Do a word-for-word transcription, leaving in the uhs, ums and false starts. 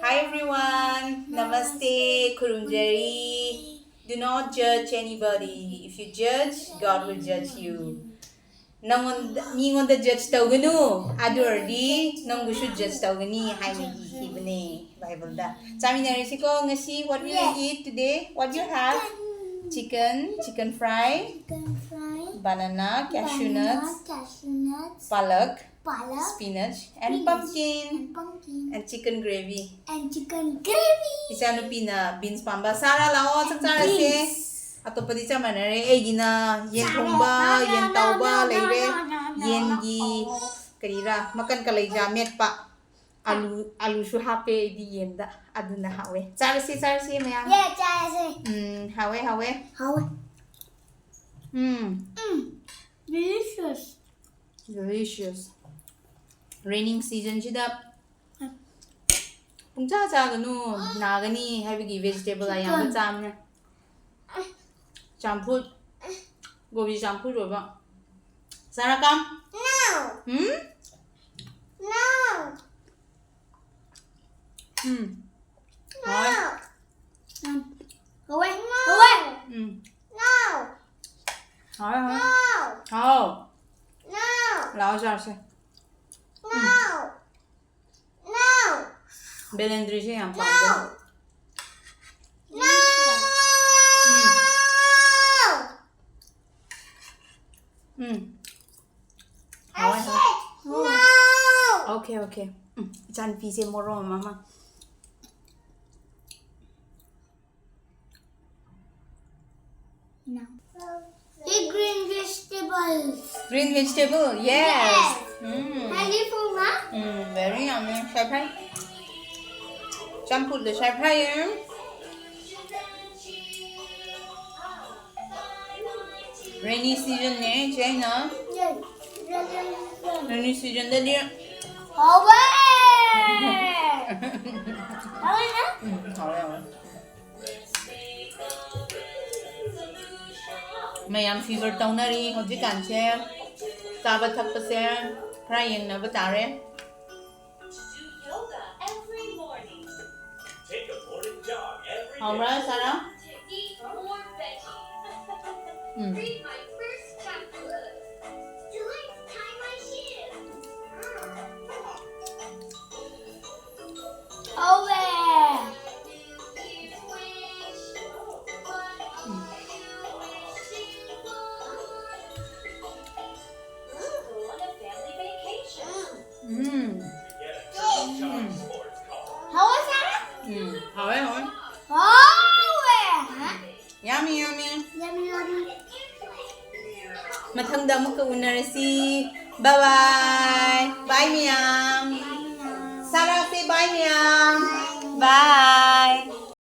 Hi everyone, Namaste, ꯈꯨꯔꯨꯝꯖꯔꯤ. Do not judge anybody. If you judge, God will judge you. ꯅꯪꯉꯣꯟꯗ ꯃꯤꯉꯣꯟꯗ judge ꯇꯧꯒꯅꯨ, ꯑꯗꯨ ꯑꯣꯏꯔꯗꯤ ꯅꯪꯕꯨꯁꯨ judge ꯇꯧꯒꯅꯤ ꯍꯥꯏꯅ ꯏꯈꯤꯕꯅꯦ ꯕꯥꯏꯕꯜꯗ꯫ ꯆꯥꯃꯤꯟꯅꯔꯁꯤꯀꯣ ꯉꯁꯤ꯫ What will you eat today? What you have? Chicken, chicken fry, Chicken fry, banana, cashew banana, nuts, cashew nuts, palak, palak, spinach, and spinach, pumpkin, and pumpkin, and chicken gravy. and chicken gravy. ꯏꯆꯥꯅꯨꯄꯤꯅ beans ꯄꯥꯝꯕ꯫ ꯁꯥꯔꯥ, ꯂꯥꯛꯑꯣ, ꯆꯥꯛ ꯆꯥꯔꯁꯦ꯫ ꯑꯇꯣꯞꯄꯗꯤ ꯆꯞ ꯃꯥꯟꯅꯔꯦ꯫ ꯑꯩꯒꯤꯅ ꯌꯦꯟ ꯊꯣꯡꯕ, ꯌꯦꯟ ꯇꯥꯎꯕ ꯂꯩꯔꯦ꯫ ꯌꯦꯟꯒꯤ ꯀꯔꯤꯔꯥ, ꯃꯀꯟ ꯀꯂꯩꯖꯥ ꯃꯦꯠꯄ꯫ ꯑꯂꯨ, ꯑꯂꯨꯁꯨ ꯍꯥꯞꯄꯦ ꯑꯩꯗꯤ ꯌꯦꯟꯗ꯫ ꯑꯗꯨꯅ ꯍꯥꯎꯋꯦ꯫ ꯆꯥꯔꯁꯤ, ꯆꯥꯔꯁꯤ ꯃꯌꯥꯝ꯫ Yeah, ꯆꯥꯔꯁꯦ꯫ ꯎꯝ, ꯍꯥꯎꯋꯦ, ꯍꯥꯎꯋꯦ꯫ ꯍꯥꯎꯋꯦ꯫ ꯎꯝ, ꯎꯝ, delicious. Delicious. Raining seasonꯁꯤꯗ ꯄꯨꯡꯆꯥ ꯆꯥꯒꯅꯨ, ꯅꯥꯒꯅꯤ ꯍꯥꯏꯕꯒꯤ vegetable ꯑꯌꯥꯝꯕ ꯆꯥꯕꯅꯦ꯫ ꯆꯝꯐꯨꯠ, ꯀꯣꯕꯤ ꯆꯝꯐꯨꯠ ꯑꯣꯏꯕ꯫ ꯁꯥꯔꯥ, come. No, ꯎꯝ? no, ꯎꯝ. ꯍꯥꯎꯋꯦ. no. ꯍꯥꯎꯋꯦ, ꯍꯥꯎꯋꯦ. ꯎꯝ. No, ꯍꯥꯎꯋꯦ, ꯍꯥꯎꯋꯦ. no, ꯍꯥꯎ. no, ꯂꯥꯛꯑꯣ ꯆꯥꯔꯁꯦ. no, no. ꯕꯦꯂꯦꯟꯗ꯭ꯔꯤꯁꯦ ꯌꯥꯝ ꯄꯥꯝꯖꯩ꯫ No! ꯎꯝ. ꯍꯥꯎꯋꯦ, ꯍꯥꯎꯋꯦ꯫ No! Okay, okay. ꯎꯝ, ꯏꯆꯥꯅꯨꯄꯤꯁꯦ ꯃꯣꯔꯣꯛ ꯑꯃ꯫ No. He green vegetables. Green vegetable, yes. Um. Healthy food, ma? Um, very yummy. ꯁꯥꯏꯐ꯭ꯔꯥꯏ꯫ ꯆꯝꯐꯨꯠꯇ ꯁꯥꯏꯐ꯭ꯔꯥꯏ꯫ Rainy seasonꯅꯦ, ꯏꯆꯦ ꯑꯩꯅ꯫ Yes. Rainy seasonꯗꯗꯤ ꯍꯥꯎꯋꯦ! ꯍꯥꯎꯋꯦꯅ? ꯎꯝ, ꯍꯥꯎꯋꯦ, ꯍꯥꯎꯋꯦ꯫ ꯃꯌꯥꯝ fever ꯇꯧꯅꯔꯤ ꯍꯧꯖꯤꯛꯀꯥꯟꯁꯦ꯫ ꯆꯥꯕ ꯊꯛꯄꯁꯦ ꯈꯔ ꯌꯦꯡꯅꯕ ꯇꯥꯔꯦ꯫ To do yoga every morning. ꯍꯥꯎꯕ꯭ꯔꯥ, ꯁꯥꯔꯥ? ꯎꯝ꯫ ꯍꯥꯎꯋꯦ꯫ ꯎꯝ꯫ ꯎꯝ꯫ ꯍꯥꯎꯋꯦ, ꯁꯥꯔꯥ? ꯎꯝ, ꯍꯥꯎꯋꯦ, ꯍꯥꯎꯋꯦ꯫ ꯍꯥꯎꯋꯦ꯫ Yummy, yummy꯫ Yummy, yummy꯫ ꯃꯊꯪꯗ ꯑꯃꯨꯛꯀ ꯎꯅꯔꯁꯤ꯫ Bye bye꯫ Bye ꯃꯌꯥꯝ꯫ Bye ꯃꯌꯥꯝ꯫ ꯁꯥꯔꯥ say bye ꯃꯌꯥꯝ꯫ Bye꯫